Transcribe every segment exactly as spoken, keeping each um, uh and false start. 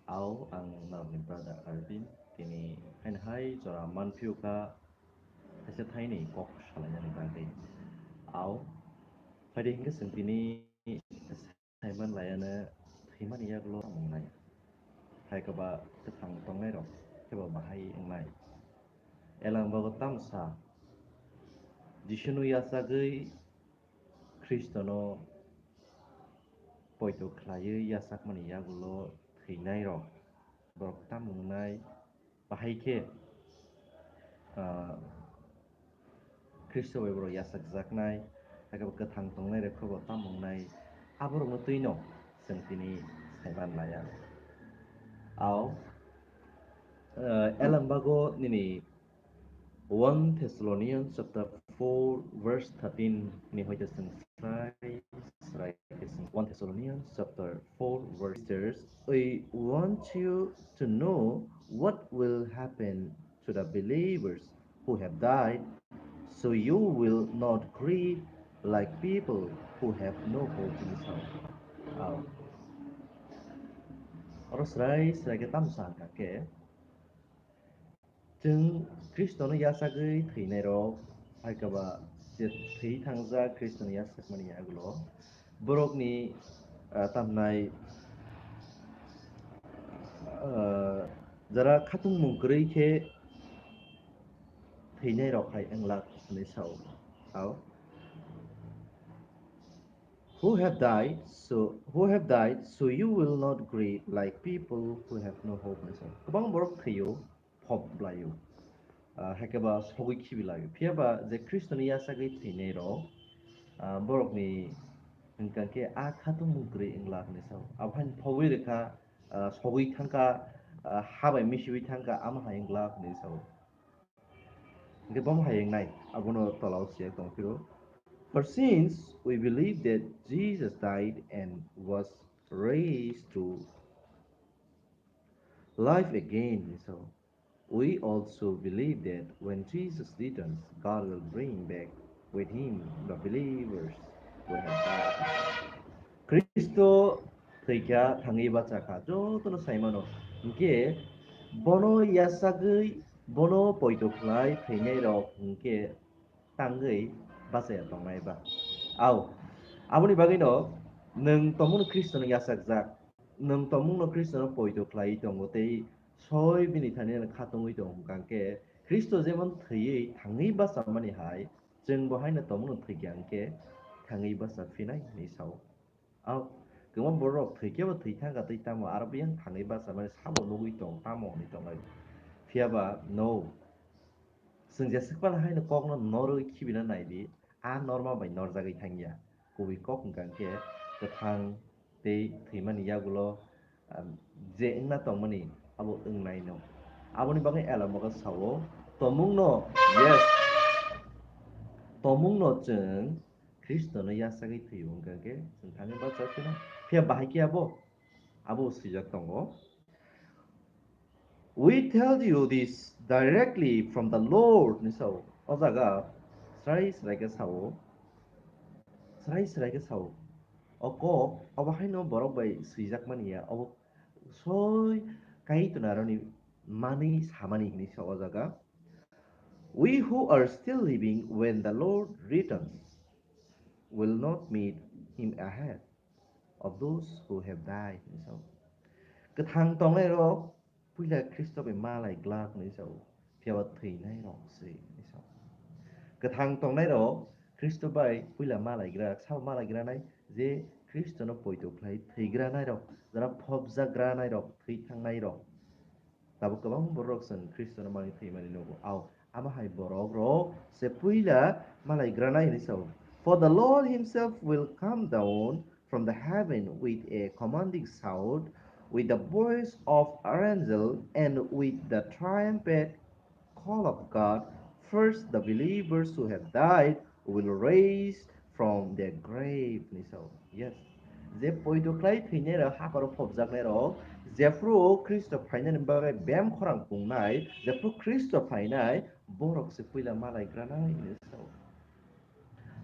Ao, ang norokni brother Arvin, tini haino hai jora manphio kha, kaisa thaini kok salainani bagwi. Ao, phaidi hinkhe chwng tini Simon laiano thwimani yagulo tamo wngnai. Hai khe ba kwthang tongnairok khe ba bahai wngnai. Elang bago tamsa Jisuno yachagwi Khristono poito khlaiwi yachakmani yagulo thwinairok borok tamo wngnai? Bahai khe, ah, Khristo bai borok yachakjaknai, hakhe bo kwthang tongnai rok khe bo tamo wngnai, aborokno twino chwng tini saiman laya. Ao, ah, elang bago nini one Thessalonians chapter four verse thirteen ni hoite chwng srai srai khe chwng one Thessalonians chapter four verse. Sisters, we want you to know what will happen to the believers who have died, so you will not grieve like people who have no hope in this world. Ao. Oro srai srai khe tamo sa kha khe, chwng Khristono yachagwi thwinairok, hai khe ba je thwi thangjak Khristono yachakmani yagulo, borokni, ah, tamnai, ah, jara khatungmung kwrwi khe thwinairok hai wnglak hwnwi sao. Ao. Who have died, so, who have died, so you will not grieve like people who have no hope, hwnwi sao. Kwbang borok thwio, phop blaio. Ah, hai khe ba sogwi khibi laio. Phiya ba je Khristoni yachagwi thwinairok, ah, borokni hwnkha khe a khatungmung kwrwi wngla hwnwi sao. Abo haino phobwi rwkha, ah, sogwi thangkha, ah, ha bai misiwi thangkha, amo hai wngla hwnwi sao. Hwnkhe bomo hai wngnai, abono tolao siyang tong phiro. For since we believe that Jesus died and was raised to life again, so we also believe that when Jesus returns, God will bring back with him the believers who have died. Khristo thwikha, thangwi bachakha, jotono saimano. Hwnkhe bono yachagwi, bono poito khlai thwinairok hwnkhe tangwi bachaya tongnai ba. Ao, aboni bagwino nwng tongmungno Khristono yachakjak, nwng tongmungno Khristono poito khlaiwi tongo tei soi bini thani khatungwi tongo hwnkha khe Khristo jemon thwiwi thangwi bachamani hai, chwngbo haino tongmungno thwikha hwnkhe thangwi bacha phinai hwnwi sao. Ao, kwbang borok thwikhe bo thwi thangkha tei tamo aro biyang thangwi bachamani sabo nugwi tong tamo hwnwi tongnai. Phiya ba no, chwng jeswk phano haino kokno norwi khibina naidi, a norma bai norjagwi thangya. Kubui kok hwnkha khe kwthang tei thwimani yagulo, um, je wngna tongmani abo wngnaino. Aboni bagwi Elamogo sao, tomungno, yes, tomungno chwng Khristono yachagwi thwiyo hwnkha khe chwng thani bacha phino. Phiya bahai khe abo, abo swijak tongo. We tell you this directly from the Lord, hwnwi sao. O jaga srai srai khe sao, srai srai khe sao. O kok, obo haino borok bai swijakmani ya, obo soi Kaitorni aroni manwi samani hwnwi sao o jaga. We who are still living when the Lord returns will not meet him ahead of those who have died, hwnwi sao. Kwthang tongnairok puila Khristo bai malai glak hwnwi sao, phiya ba thwinairok se hwnwi sao. Kwthang tongnairok Khristo bai puila malai glak, sabo malai granai je Khristono poito khlai thwi granairok, jara phobjak granairok, thwi thangnairok. Tabuk kwbang borok chwng Khristono manwi thwimani nugo. Ao, amo hai borok rok se puila malai granai hwnwi sao. For the Lord himself will come down from the heaven with a commanding shout, with the voice of archangel, and with the trumpet call of God. First, the believers who have died will raise from their grave, hwnwi sao. Yes. Je poito khlai thwinairok, hapharo phobjaknairok, jephru Khristo phainani bagwi bem khorang pungnai, jephru Khristo phainai, borok se puila malai granai hwnwi sao.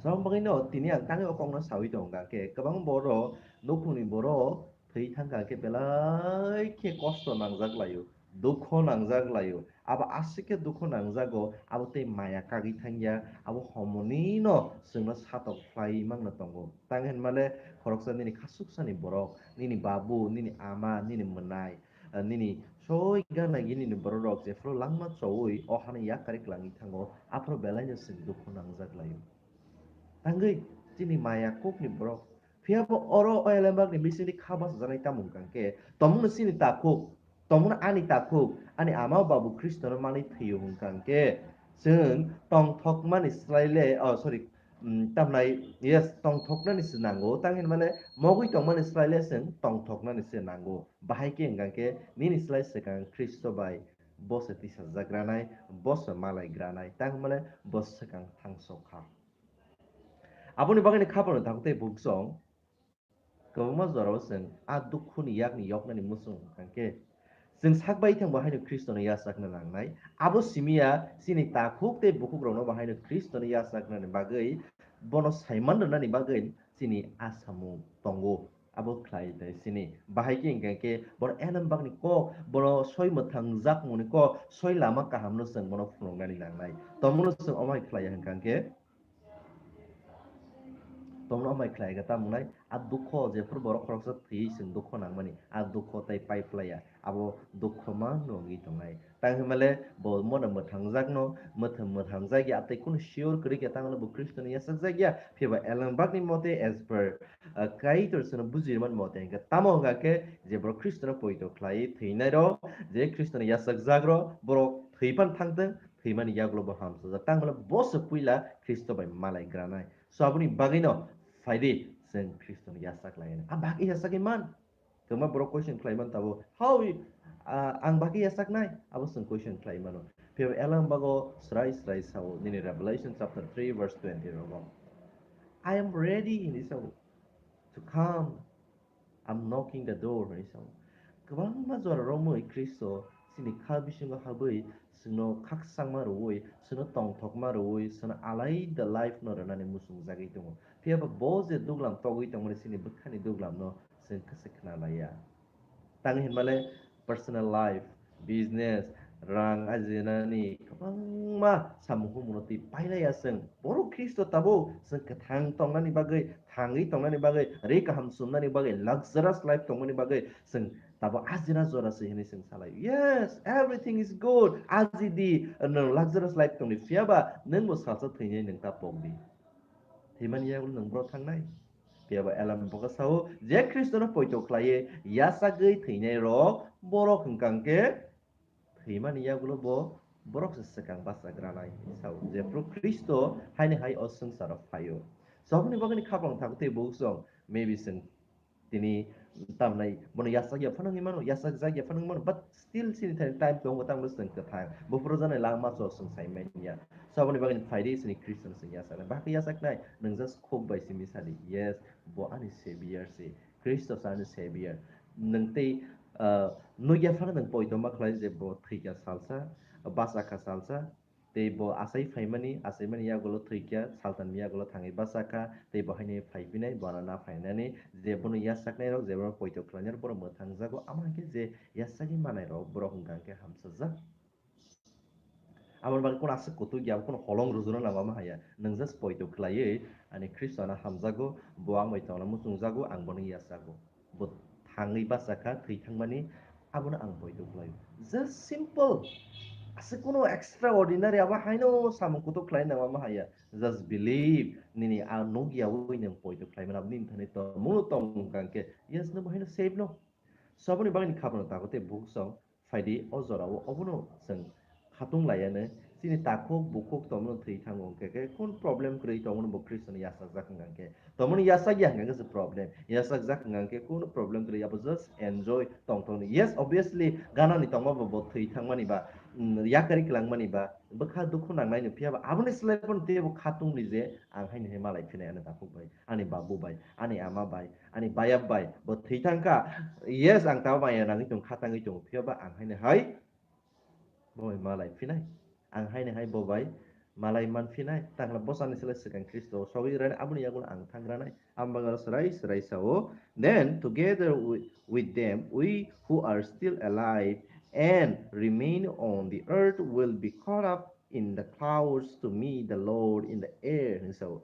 Sabo bagwino tini ang tangwi o kokno sawi tongo, hwnkha khe kwbang borok nukhungni borok thwi thangkha khe belai khe kosto nangjak laio, dukho nangjak laio. Abo aswk khe dukho nangjago, abo tei maya kagwi thangya, abo homonino chwngno satok khlai mangno tongo. Tang hinmale khoroksa nini khasuksani borok, nini babu, nini ama, nini mwnai, ah, nini soi gana gini ni borok rok jephuru langma chowi o hani yak kari kwlangwi thango, aphuru belaino chwng dukhu nangjak laio. Tangwi chini maya kukni borok, phiya bo oro o elembakni bisingni kha bachajaknai tamo wngkha khe, tongmungno chini takhuk, tongmungno ani takhuk, ani ama babu Khristono manwi thwiyo wngkha khe, chwng tongthokmani slai le, oh, sorry, mm, tamnai, yes, tongthoknani se nango, tang hinmale mogwi tongmani slai le chwng tongthoknani se nango. Bahai khe hwnkha khe nini slai swkang Khristo bai bo se tisajak granai, bo se malai granai, tang hinmale bo swkang thangsok kha. Aboni bagwino khaphang tang tei buksong kwbangma jorao chwng a dukhuni yakni yoknani muchung hwnkha khe, chwng sak bai thangbo haino Khristono yachakna nangnai. Abo simiya chini takhuk tei bukhukrokno bo haino Khristono yachaknani bagwi, bono saiman rwnani bagwi chini asamung tongo. Abo khlai tai sini. Bahai khe hwnkha khe bono elembakni kok, bono soi mwthangjakmungni kok, soi lama kahamno chwng bono phunuknani nangnai. Tongmungno chwng omo hai khlai ya hwnkha khe, tongmungno omo hai khlai khe tamo wngnai, a dukho jephuru borok khoroksa thwiwi chwng dukho nangmani, a dukho tai pai phlai ya. Abo dukho ma nugwi tongnai. Tang hinmale bo mono mwthangjakno, mwthang-, mwthangjak ya, tei kunu sure kwrwi khe tangmani bo Khristono yachakjak ya, phiya ba elembakni mote as per, ah, Kaitor chwngno bujirmani mote hwnkhe tamo hwnkha khe je borok Khristono poito khlai thwinairok, je Khristono yachakjakrok, borok thwi phan thangtwng, thwimani yagulo bo hamsajak, tangmani bo se puila Khristo bai malai granai. So aboni bagwino phaidi chwng Khristono yachak lainai. A bagwi yachagwi man. Kwbangma borok question khlai man tabo, how i-, ah, ang bagwi yachaknai? Abo chwng question khlai mano. Phiya elembakgo srai srai sao nini Revelation chapter three verse twenty rogo, "I am ready," hinwi sao, "to come. I'm knocking the door," hinwi sao. Kwbangma jora romwi Khristo chini kha bisingo habwi chwngno khakchangma rwui, chwngno tongthokma rwui, chwngno alai the life no rwnani muchungjagwi tongo. Phiya ba bo je duglam togwi tongmani chini bwkhani duglamno chwng kisa khna laiya. Tang hinmale personal life, business, rang ajinani kwbangma samung humungno twi pailaiya chwng. Borok Khristo tabuk chwng kwthang tongnani bagwi, thangwi tongnani bagwi, ri kaham chumnani bagwi, luxurious life tongmani bagwi chwng tabuk ajina jora se hinwi chwng salai. Yes, everything is good. Aji di, nwng luxurious life tongdi. Phiya ba nwng bo salsa thwinai nwng ta pok di. Thwimani yagulo nwng bro thangnai. Phiya ba elembakgo sao, je Khristono poito khlaiwi yachagwi thwinairok, borok hwnkha khe thwimani yagulo bo borok se swkang bachagranai sao, jephru Khristo haini hai o swngcharo phaio. So aboni bagwini khaphang thago tei buksong, maybe chwng tini tamnai bono yachak ya phano wngwi mano, yachak jak ya phano wngwi mano, but still chini thani time tongo, tamo chwng kwthang. Buphuru janai langma cho chwng sai manya. So aboni bagwini phaidi chini Khristono chwng yachaknai. Bahai khe yachaknai, nwng just khuk bai simi sadi, "Yes, bo ani Savior se. Khristo se ani Savior." Nwng tei, ah, nukya phano nwng poito ma khlai je bo thwikha salsa, bachakha salsa, tei bo achai phaimani, achaimani yagulo thwikha, saltanni yagulo thangwi bachakha, tei bo haino phaiphinai, bono na phainani, je bono yachaknairok, je bono poito khlainairok, borok mwthangjago, amo hai khe je yachagwi manairok, borok hwnkha khe hamsajak. Aboni bagwi kono aswk kutuk ya, kono holong rwjuna nango ma haya. Nwng just poito khlaiwi, ani Khristo ano hamjago, bo ang bai tongna muchungjago, ang bono yachago. Bo thangwi bachakha, thwi thangmani, abono ang poito khlaio. Just simple. Aswk kono extraordinary, abo haino samung kutuk khlai nango ma haya. Just believe, nini a nuk yaui nwng poito khlai mano, nini thani tongmung tong kang khe. Yes, no bo haino save no. So aboni bagwi ni khaphang tabo tei buksong phaidi o jorao obono chwng khatung laiya no, chini takhuk bukhuk tongmano thwi thango hwnkhe khe kun problem kwrwi tongmano bo Khristo ni yachakjak hwnkha khe, tongmani yachak ya hwnkha khe se problem, yachakjak hwnkha khe kun problem kwrwi, abo just enjoy tongthokni. Yes, obviously gana ni tongma bo, bo thwi thangmani ba, mm, yakari kwlangmani ba, bwkha dukhu nangnai no, phiya ba aboni slai phano teibo khatung di je ang haino hai malai phinai ani takhuk bai, ani babu bai, ani ama bai, ani bayap bai, bo thwi thang kha. Yes, ang tabo maya nangwi tongo, kha tangwi tongo, phiya ba ang haino hai bo bai malai phinai. Ang haino hai bo bai malai manphinai, tangla bosani sele swkang Khristo sogwi rani, aboni yagulo ang thangranai, ang bagwi srai srai sao. Then together with, with them, we who are still alive and remain on the earth will be caught up in the clouds to meet the Lord in the air, hinwi sao.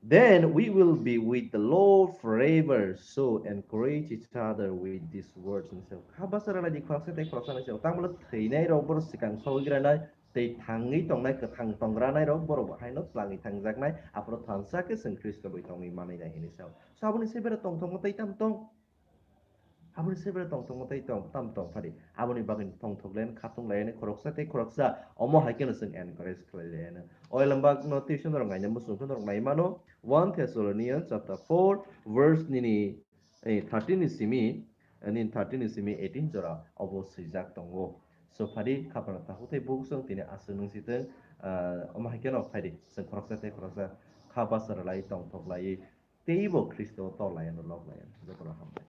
Then we will be with the Lord forever, so encourage each other with these words, hinwi sao. Kha bwsarok lai di khoroksa tei khoroksa hinwi sao. Tamo thwinai rok boro swkang sogwi rani, tei thangwi tongnai, kwthang tongranai rok borok bo haino twlangwi thangjaknai, aphuru thansa khe chwng Khristo bai tongwi manwi nai hinwi sao. So aboni se bera tongthokma tei tam tong. Aboni se bera tongthokma tei tong, tam tong phadi. Aboni bagwi tongthok lai, khatung lai, khoroksa tei khoroksa omo hai kheno chwng encourage khlai lai. Oilambak no tuition rok naina muchung phano rok nai mano. One Thessalonians chapter four verse nini, eh, thirteen ni simi, eh, nini thirteen ni simi eighteen jora obo swijak tongo. So phadi khapana takhuk tei bukhuk chwng tini aswk nung sitwng, ah, omo hai kheno phadi chwng khoroksa tei khoroksa kha bwsarok lai tongthok lai teibo Khristo tol lai ano lok lai ano jotono hambai.